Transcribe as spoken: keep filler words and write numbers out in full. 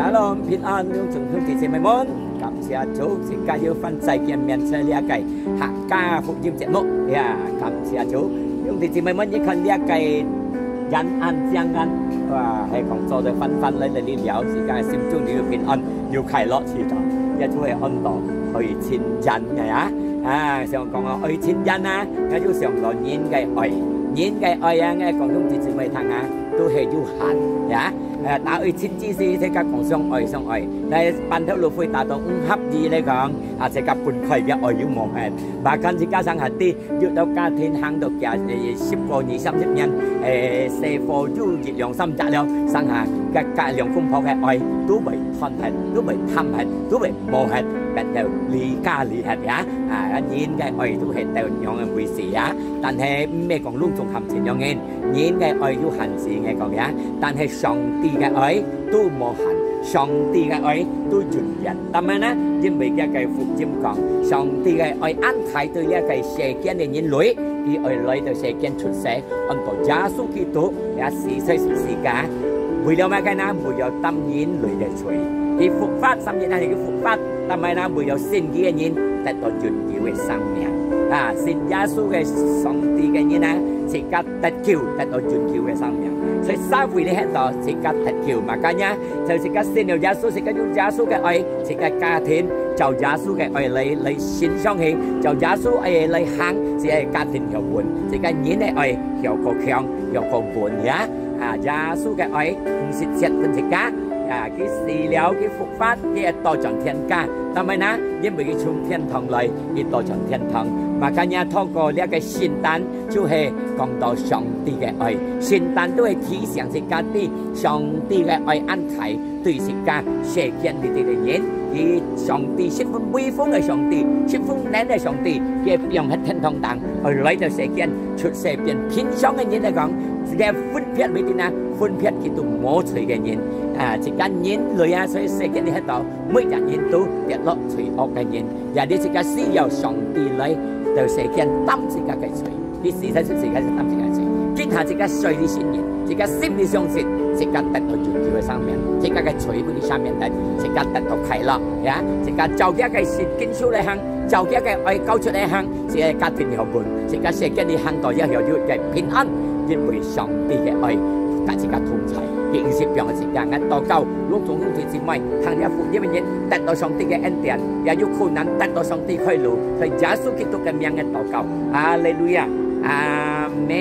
Shalom，平安，兄弟姊妹們，感謝主，自家又翻再見面在這个客家福音節目呀，感謝主。兄弟姊妹們，你看這个人安江安，哇，係講做得翻翻來來聊，自家心中又平安又快樂去到，也就會安到愛情人个呀。啊，想講哦，愛情人啊，也就想到人个愛，人个愛啊，𠊎講兄弟姊妹聽啊，都係有限呀。 呃，打愛情之時，自家講相愛相愛，但係半頭路會打到毋合意來講，啊，自家分開个愛又無忒。Bahkan自家生下知，入到家庭行到幾，呃，十過二三十年，呃，細貨有一兩三隻了，生下个，个兩公婆个愛都會斷忒，都會淡忒，都會無忒，變到離家離忒呀。啊，人个愛都係到樣个回事呀，但係毋係講攏總含情樣人。 人个愛有限制，𠊎講呀，但係上帝个愛都無限，上帝个愛都永遠。但係呢，因為這个福音講，上帝个愛恁大對這个世間个人類，佢愛來到世間出世，安到耶穌基督，也死在十字架。為了麼个呢？為了擔人類个罪。佢復活，三日後佢復活，但係呢，為了信佢个人得到永久个生命。啊，信耶穌个上帝个人呢，自家 得救，得到永久个生命。所以社會裡歇到自家得救，makanya就自家信了耶穌，自家有耶穌个愛，自家家庭照耶穌个愛來，來欣賞去，照耶穌愛來行，自家家庭曉穩，自家人个愛曉過強，曉過穩呀。啊，耶穌个愛毋係絕分自家，啊，佢死了，佢復活，佢會倒轉天家。但係呢，因為佢從天堂來，佢倒轉天堂。Makanya透過這个聖誕， 就係講到上帝个愛，聖誕都係提醒自家知上帝个愛恁大，對自家世間裡底个人，佢上帝十分威風个上帝，十分能个上帝，佢放忒天堂頂，愛來到世間，出世變平常个人來講，自家分別裡底呢，分別佢都無罪个人。啊，自家人類啊，所以世間裡歇到，每隻人都跌落罪惡个人。 也你自家需要上帝來到世間擔自家个罪，你死在十字架係擔自家个罪。今下自家睡裡信任，自家心裡相信，自家得到永久个生命，自家个罪分佢赦免忒，自家得到快樂，呀，自家照佢个聖經書來行，照佢个愛教出來行，自家家庭曉穩，自家世間裡行到也曉有个平安，因為上帝个愛，佮自家同在，佢毋係放自家，𠊎禱告，攏總兄弟姊妹，聽這福音个人，得到上帝个恩典， 也有困難得到上帝開路，在耶穌基督个名个禱告。哈利路亞，阿門。